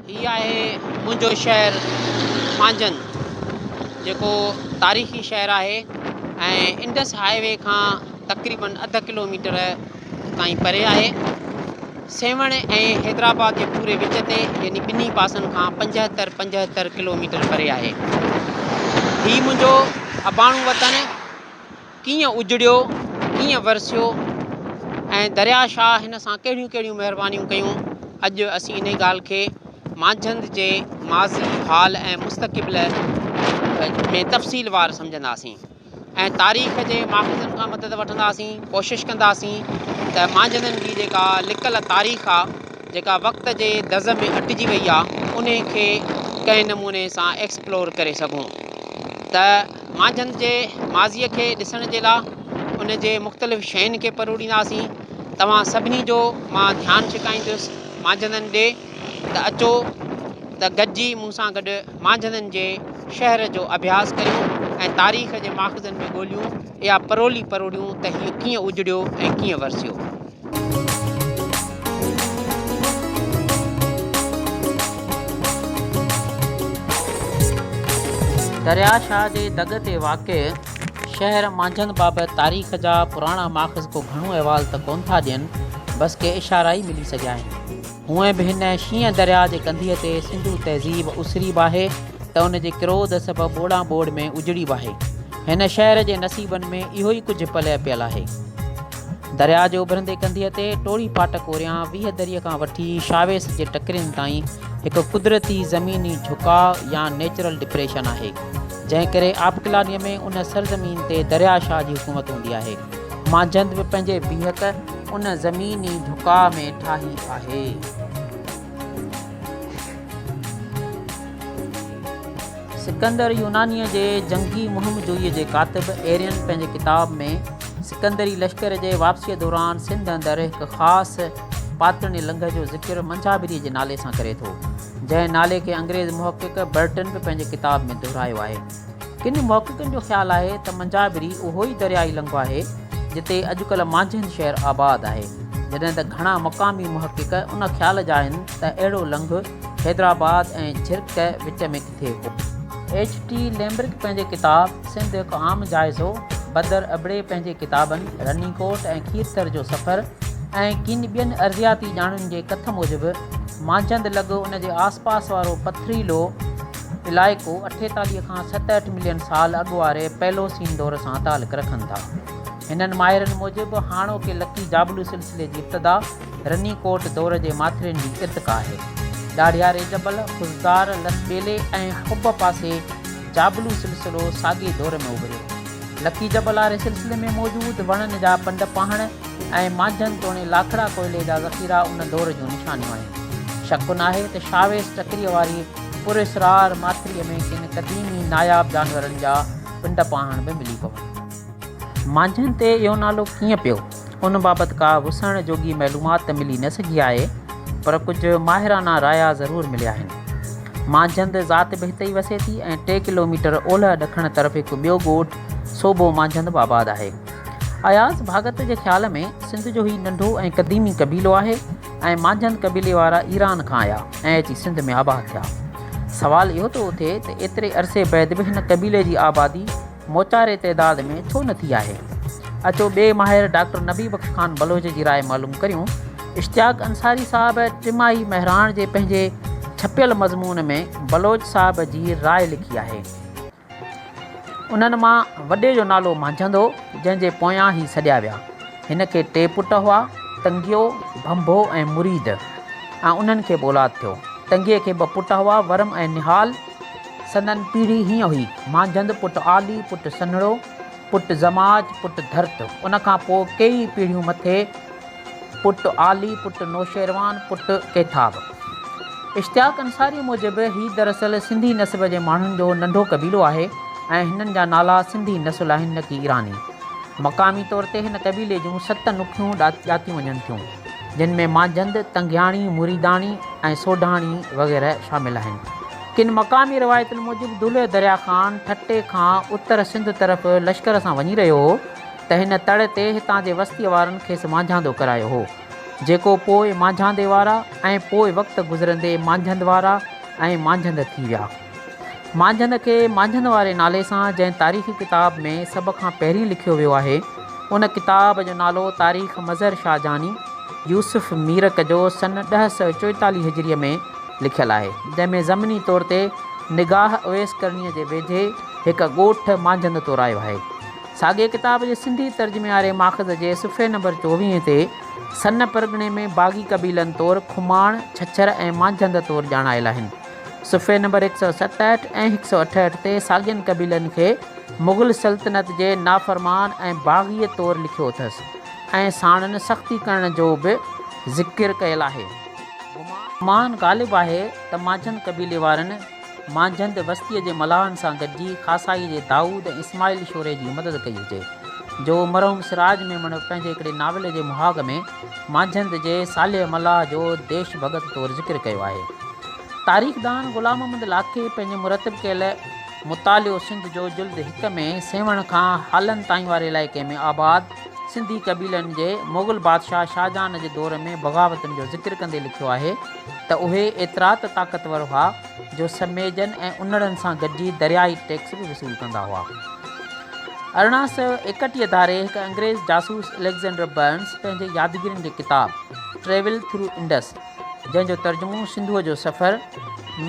هي آهي منهنجو شهر مانجهند جيڪو تاريخي شهر آهي ۽ انڊس هاء وي کان تقريبن اڌ ڪلوميٽر تائين پري آهي. سيوهڻ ۽ حيدرآباد جي پوري وچ تي يعني ٻنهي پاسن کان 75 75 ڪلوميٽر پري آهي. هي منهنجو اباڻو وطن ڪيئن اجڙيو، ڪيئن ورسيو ۽ دريا شاهه هن سان ڪهڙيون ڪهڙيون مهربانيون ڪيون، اڄ اسين انهي ڳالهه کي مانجهند جي ماضي، حال ۽ مستقبل ۾ تفصيلوار سمجهنداسين ۽ تاريخ جي ماخذن کان مدد وٺنداسين، ڪوشش ڪنداسين ته مانجهندن جي جيڪا لڪل تاريخ آ، جيڪا وقت جي دز ۾ اٽجي وئي آ، انهي کي ڪنهن نموني سان ايڪسپلور ڪري سگهون ته مانجهند جي ماضيء کي ڏسڻ جي لا ان جي مختلف شين کي پروڙينداسين. توهان سڀني جو مان ڌيان ڇڪائيندس مانجهندن ڏي ته اچو ته گڏجي مون سان گڏ مانجهندن جي شهر جو اڀياس ڪريون ۽ تاريخ جي ماخذن ۾ ڳوليون اها پرولي پروڙيون ته هيء ڪيئن اجڙيو ۽ ڪيئن ورسيو. دريا شاهه جي دڳ تي واقع شهر مانجهند بابت تاريخ جا پراڻا ماخذ ڪو گهڻو احوال ته ڪونه ٿا ڏين، بس ڪي اشارا ئي ملي سگهيا آهن. هونئن به هن شينهن درياء جي ڪنڌيء تي سنڌو تهذيب اسري به آهي ته ان جي ڪروڌ سبب ٻوڙان ٻوڙ ۾ اجڙي به آهي. هن شهر جي نصيبن ۾ اهو ئي ڪجهه پلئه پيل آهي. درياء جي اڀرندي ڪنڌيء تي ٽوڙي ڦاٽڪ اوريان 20 دريء کان وٺي شاويس جي ٽڪرين تائين هڪ قدرتي زميني جهڪاء يا نيچرل ڊپريشن آهي، جنهن ڪري آبڪلانيء ۾ ان سرزمين تي درياء شاهه جي حڪومت هوندي آهي. مانجهند به پنهنجي بيهڪ ان زميني جهڪاء ۾ ٺاهي آهي. سڪندر يونانيء جي جنگي مهم جوئيء جي ڪاتب ايرين پنهنجي ڪتاب ۾ سڪندري لشڪر جي واپسيء دوران سنڌ اندر هڪ خاص پاتڻي لنگهه جو ذڪر منجهابريء جي نالي سان ڪري ٿو، جنهن نالي کي انگريز محقق برٽن به پنهنجي ڪتاب ۾ دهرايو آهي. ڪن محققن جو خيال آهي ته منجهابري اهو ئي دريائي لنگهه آهي، جتي اڄڪلهه مانجهند شهر آباد آهي، جڏهن ته گهڻا مقامي محقق ان خيال جا آهن ته اهڙو لنگهه حيدرآباد ۽ جھرڪ وچ ۾ ڪٿي هو. ايڇ ٽي ليمبرڪ پنهنجي ڪتاب سنڌ هڪ عام جائزو، بدر ابڙي پنهنجي ڪتابن رني ڪوٽ ۽ کيرٿر جو سفر ۽ ڪن ٻين ارضياتي ڄاڻن جي ڪٿ موجب مانجهند لڳ ان جي آسپاس وارو پٿريلو علائقو 48 کان 67 ملين سال اڳ واري پيلوسين دور سان تعلق رکن ٿا. هنن ماهرن موجب هاڻوڪي لڪي جابلو سلسلي جي ابتدا رني ڪوٽ دور جي ماٿرين جي ارتقا آهي. ڏاڙهياري جبل، خضدار، لسٻيلي ۽ حب پاسي جابلو سلسلو ساڳئي دور ۾ اڀريو. لڪي جبل واري سلسلي ۾ موجود وڻن جا پنڊ پاهڻ ۽ مانجهند توڻي لاکڙا ڪوئلي جا ذخيرا ان دور جون نشانيون آهن. شڪ ناهي ته شاويز ٽڪريء واري پراسرار ماٿريء ۾ ڪن قديمي ناياب جانورن جا پنڊ پاهڻ به ملي پون. مانجهند تي اهو نالو ڪيئن پيو؟ ان بابت ڪا وسهڻ جوڳي معلومات ته ملي نه سگهي آهي، پر ڪجهه ماهرانه رايا ضرور مليا آهن. مانجهند ذات به هتي ئي وسي ٿي ۽ ٽي ڪلوميٽر اولهه ڏکڻ طرف هڪ ٻيو ڳوٺ صوڀو مانجهند به آباد آهي. اياز ڀاڳت جي خيال ۾ سنڌ جو هي ننڍو ۽ قديمي قبيلو آهي ۽ مانجهند قبيلي وارا ايران کان آيا ۽ اچي سنڌ ۾ آباد ٿيا. سوال اهو ٿو اٿي ته ايتري عرصي بعد به هن قبيلي جي آبادي موچاري تعداد ۾ ڇو نه ٿي آهي؟ اچو ٻئي ماهر ڊاڪٽر نبي بخش خان بلوچ جي راء معلوم ڪريون. اشتياق انصاري صاحب ٽماهي مهراڻ جي پنهنجي ڇپيل مضمون ۾ بلوچ صاحب جي راء لکي آهي. انهن مان وڏي جو نالو مانجهند هو، جنهن جي پويان هي سڏيا ويا. هن کي ٽي پٽ هئا، تنگيو، ڀنڀو ۽ مريد ۽ انهن کي به اولاد ٿيو. تنگيي کي ٻه پٽ هئا، ورم ۽ نهال. سندن پيڙهي هيئن هئي، مانجهند پٽ عالي پٽ سنهڙو، پٽ زماج پٽ ڌرت، ان کان پوء ڪيئي پيڙهيون مٿي پٽ عالي پٽ نوشيروان پٽ ڪيٿاب. اشتياق انصاريء موجب هي دراصل سنڌي نسب جي ماڻهن جو ننڍو قبيلو آهي ۽ هنن جا نالا سنڌي نسل آهن نه ڪي ايراني. مقامي طور تي هن قبيلي جون ست نکيون ڄاتيون وڃن ٿيون، جن ۾ مانجهند، تنگياڻي، مريداڻي ۽ سوڍاڻي وغيره شامل آهن. ڪن مقامي روايتن موجب دولهه دريا خان ٺٽي کان اتر سنڌ طرف لشڪر سان وڃي رهيو هو ته هن تڙ تي هتان جي وستيء وارن کيس مانجهاندو ڪرايو هو. جيڪو پوء مانجهاندي وارا ۽ پوء وقت گذرندي مانجهند وارا ۽ مانجهند ٿي ويا. مانجهند کي مانجهند واري نالي سان جنهن تاريخي ڪتاب ۾ سڀ کان پهرين لکيو ويو آهي، ان ڪتاب جو نالو تاريخ مظهر شاهه جاني يوسف ميرڪ جو سن 1044 هجريء ۾ لکيل آهي، جنهن ۾ ضمني طور تي نگاهه اويس قرنيء جي ويجهي هڪ ڳوٺ مانجهند طور آيو آهي. ساڳئي ڪتاب جي سنڌي ترجمي واري ماخذ جي صفحي نمبر 24 تي سن پرڳڻي ۾ باغي قبيلن طور کماڻ، ڇڇر ۽ مانجهند طور ڄاڻايل آهن. صفحي نمبر 167 ۽ 168 تي ساڳين قبيلن کي مغل سلطنت جي نافرمان ۽ باغيء طور لکيو اٿس ۽ ساڻن سختي ڪرڻ جو به ذڪر ڪيل آهي. گمان غالب آهي ته مانجهند قبيلي وارن مانجهند وستيء جي ملاحن سان گڏجي خاصائيء جي دائود ۽ اسماعيل شوري جي مدد ڪئي هجي، جو مرحوم سراج ميمڻ پنهنجي هڪڙي ناول جي مهاڳ ۾ مانجهند جي صالح ملاح جو ديش ڀڳت طور ذڪر ڪيو آهي. تاريخدان غلام محمد لاکي پنهنجي مرتب ڪيل مطالعو سنڌ جو جلد هڪ ۾ سيوهڻ کان هالن تائين واري علائقي ۾ آباد سنڌي قبيلن جي مغل بادشاهه شاهجهان جي دور ۾ بغاوتن جو ذڪر ڪندي لکيو آهي ته اهي ايترا ته طاقتور هئا جو سميجن ۽ انڙن سان گڏجي دريائي ٽيڪس به وصول ڪندا هئا. 1831 ڌاري هڪ انگريز جاسوس اليگزينڊر برنس پنهنجي يادگيرين جي ڪتاب ٽريول ٿرو انڊس جنهن جو ترجمو سنڌوء جو سفر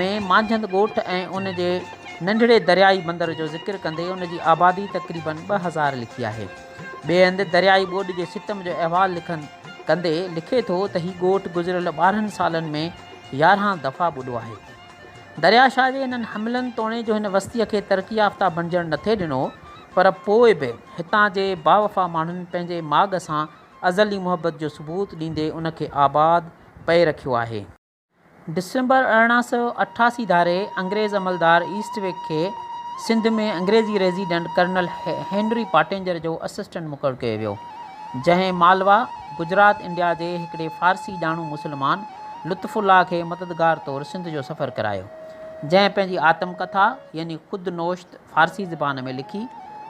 ۾ مانجهند ڳوٺ ۽ ان جي ننڍڙي دريائي بندر جو ذڪر ڪندي ان جي آبادي تقريباً 2000 لکي آهي. ٻئي هنڌ دريائي ٻوڏ جي ستم جو احوال ڪندي لکي ٿو ته هي ڳوٺ گذريل 12 سالن ۾ 11 دفعا ٻڏو آهي. دريا شاهه جي انهن حملن توڻي جو هن وستيء کي ترقي يافته بڻجڻ نٿي ڏنو پر پوء به هتان جي باوفا ماڻهن پنهنجي ماڳ سان ازلي محبت جو ثبوت ڏيندي ان کي آباد پئي رکيو آهي. ڊسمبر 1888 ڌاري انگريز عملدار ايسٽ وڪ کي سنڌ ۾ انگريزي ريزيڊنٽ ڪرنل هينري پاٽينجر جو اسسٽنٽ مقرر ڪيو ويو، جنهن مالوا، گجرات انڊيا جي هڪڙي فارسي ڄاڻو مسلمان لطف الله کي مددگار طور سنڌ جو سفر ڪرايو، جنهن پنهنجي آتم ڪٿا يعني خود نوشت فارسي زبان ۾ لکي،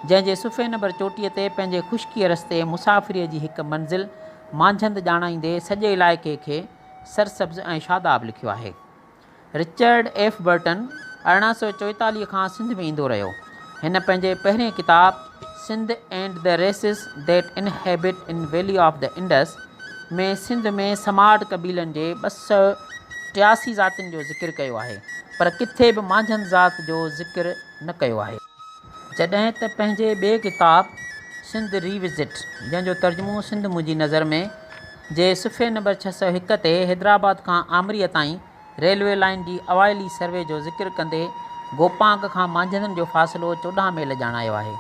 جنهن جي صفحي نمبر 34 تي پنهنجي خشڪيء رستي مسافريء جي هڪ منزل مانجهند ڄاڻائيندي سڄي علائقي کي سرسبز ۽ شاداب لکيو آهي. رچرڊ ايف برٽن 1844 کان سنڌ ۾ ايندو رهيو. هن پنهنجي پهرئين ڪتاب Sindh and the races that inhabit in valley of the Indus ۾ Sindh ۾ سماٽ قبيلن جي 283 ذاتين جو ذڪر ڪيو آهي، پر ڪٿي به مانجهند ذات جو ذڪر نه ڪيو آهي. جڏهن ته پنهنجي ٻئي ڪتاب سنڌ ري وزٽ جنهن جو ترجمو سنڌ منهنجي نظر ۾ جي صفحي نمبر 601 تي حيدرآباد کان آمريء تائين ريلوي لائين جي اوائلي سروي جو ذڪر ڪندي گوپانگ کان مانجهندن جو فاصلو 14 ميل ڄاڻايو آهي،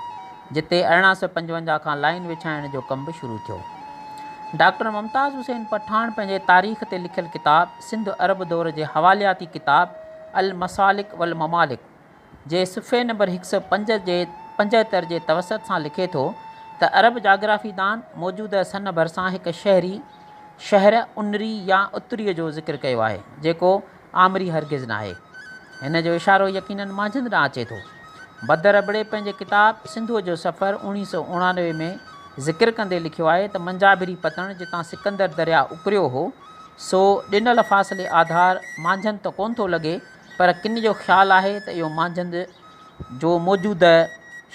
جتي 1855 کان لائين وڇائڻ جو ڪم به شروع ٿيو. ڊاڪٽر ممتاز حسين پٺاڻ پنهنجي تاريخ تي لکيل ڪتاب سنڌ عرب دور جي حوالياتي ڪتاب المسالڪ والممالڪ جي صفحي نمبر 105 جي 75 جي توسط سان لکي ٿو ته عرب جاگرافيدان موجوده سن ڀرسان هڪ شهري شهر انري يا اتري جو ذڪر ڪيو آهي، جيڪو آمري هرگز ناهي. هن جو اشارو يقيناً مانجهند ڏانهن اچي ٿو. بدر ابڙي پنهنجي ڪتاب سنڌوء جو سفر 1989 ۾ ذڪر ڪندي لکيو آهي ته منجابري پتڻ جتان سڪندر درياء اڪريو هو، سو ڏنل فاصلي آڌار مانجهند ته ڪونه ٿو لڳي، پر ڪن جو خيال آهي ته اهو مانجهند جو موجوده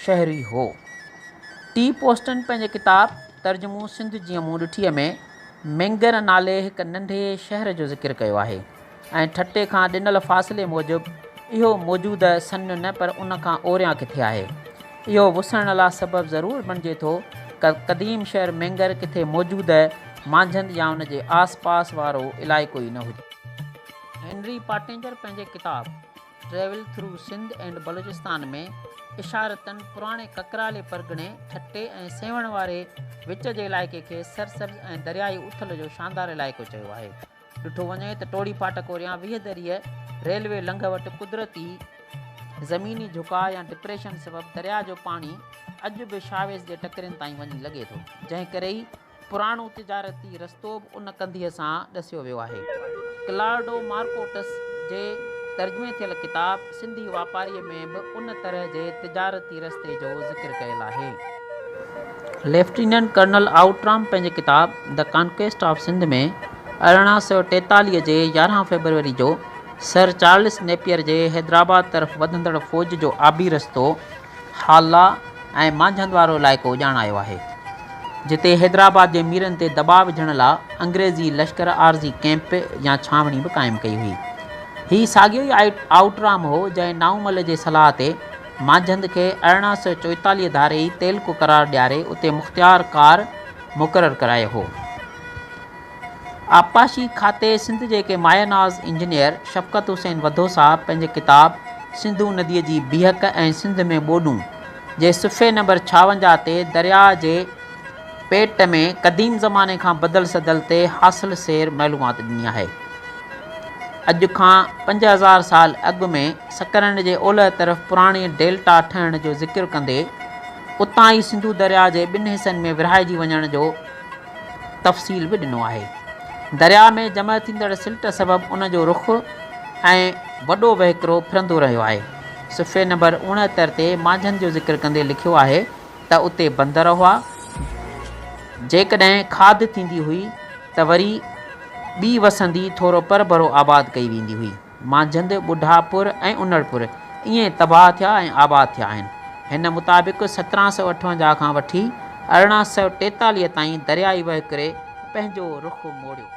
شهر ئي هو. ٽي پوسٽن پنهنجي ڪتاب ترجمو سنڌ جيئن مون ڏٺي ۾ مينگر نالي هڪ ننڍي شهر جو ذڪر ڪيو آهي ۽ ٺٽي کان ڏنل فاصلي موجب اهو موجوده سن نه پر ان کان اوريان ڪٿي آهي. اهو وسهڻ لا سبب ضرور بڻجي ٿو ته قديم شهر مينگر ڪٿي موجوده مانجهند يا ان جي آس پاس وارو علائقو ئي نه هجي. هينري پاٽينجر پنهنجي ڪتاب travel through Sindh and Balochistan ۾ اشارتاً پراڻي ڪڪرالي پرڳڻي، ٺٽي ۽ سيوهڻ واري وچ جي علائقي کي سرسبز ۽ دريائي اٿل جو شاندار علائقو چيو آهي. ڏٺو وڃي ته ٽوڙي ڦاٽڪ اوريان 20 دريء ريلوي لنگهه وٽ قدرتي زميني جهڪاء يا ڊپريشن سبب درياء جو پاڻي اڄ به شاويز جي ٽڪرين تائين وڃي لڳي ٿو، جنهن ڪري ئي پراڻو تجارتي رستو به ان ڪنڌيء سان ڏسيو ويو آهي. ڪلارڊو مارڪوٽس جي ترجمي ٿيل ڪتاب سنڌي واپاريء ۾ به ان طرح جي تجارتي رستي جو ذڪر ڪيل آهي. ليفٽيننٽ ڪرنل آئوٽرام پنهنجي ڪتاب The Conquest of Sindh ۾ 1843 جي 11 فيبروري جو سر چارلس نيپئر جي حيدرآباد طرف وڌندڙ فوج جو آبي رستو هالا ۽ مانجهند وارو علائقو ڄاڻايو آهي، جتي حيدرآباد جي ميرن تي دٻاء وجهڻ لا انگريزي لشڪر عارضي ڪئمپ يا ڇانوڻي به قائم ڪئي هئي. هي ساڳيو ئي آئوٽرام هو، جنهن نائونمل جي صلاح تي مانجهند کي 1844 ڌاري ئي تعلقو قرار ڏياري اتي مختيار ڪار مقرر ڪرايو هو. آبپاشي کاتي سنڌ جي ڪي مايه ناز انجنيئر شفقت حسين وڌو صاحب پنهنجي ڪتاب سنڌو نديء جي بيهڪ ۽ سنڌ ۾ ٻوڏون جي صفحي نمبر 56 تي درياء جي پيٽ ۾ قديم زماني کان بدل سدل تي حاصل سير معلومات ڏني آهي. اڄ کان 5000 سال اڳ ۾ سڪرنڊ جي اولهه طرف پراڻي ڊيلٽا ٺهڻ جو ذڪر ڪندي اتان ئي سنڌو درياء جي ٻن حصن ۾ ورهائجي وڃڻ جو تفصيل به ڏنو آهي. درياء ۾ جمع ٿيندڙ سلٽ سبب ان جو رخ ۽ وڏو وهڪرو ڦرندو رهيو آهي. صفحي نمبر 69 تي مانجهند جو ذڪر ڪندي لکيو آهي ته اتي بندر هئا، جيڪڏهن کاڌ ٿيندي هئي ته وري ٻي وسندي ٿورو پرڀرو آباد ڪئي ويندي هئي. مانجهند، ٻڍاپور ۽ انڙپور ائين تباهه ٿيا ۽ آباد ٿيا آهن. هن مطابق 1758 کان وٺي 1843 تائين دريائي وهڪري پنهنجو رخ موڙيو.